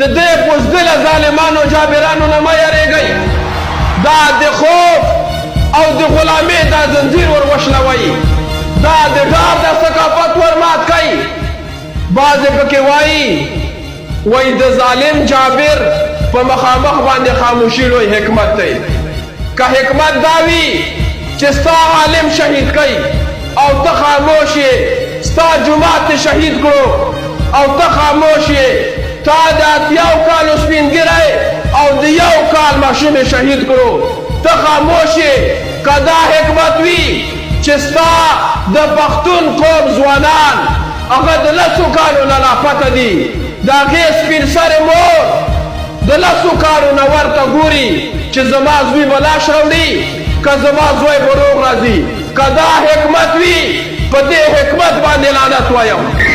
د دې بزدله ظالمانو جابرانو نه مه یریږئ. دا د خوف او د غلامۍ دا زنځیر ور وشلوئ. دا د ډار دا ثقافت ور مات کړئ. بعضې پکې وایي، وایي د ظالم جابر په مخامخ باندې خاموشي لوی حکمت دی. که حکمت دا وي چې ستا عالم شهید کړي او ته خاموش یې، ستا جومات دې شهید کړو او ته خاموش یې، تا د اتیاو کالو سپین ږیری او د یو کال ماشوم یې شهید کړو، ته خاموش یې، که دا حکمت وي چې ستا د پښتون قوم ځوانان هغه د لسو کالو نه لاپته دي، د هغې سپین سرې مور د لسو کالو نه ورته ګوري چې زما زوی به لاش راوړي که زما زوی به روغ راځي، که دا حکمت وي په دې حکمت باندې لعنت وایم.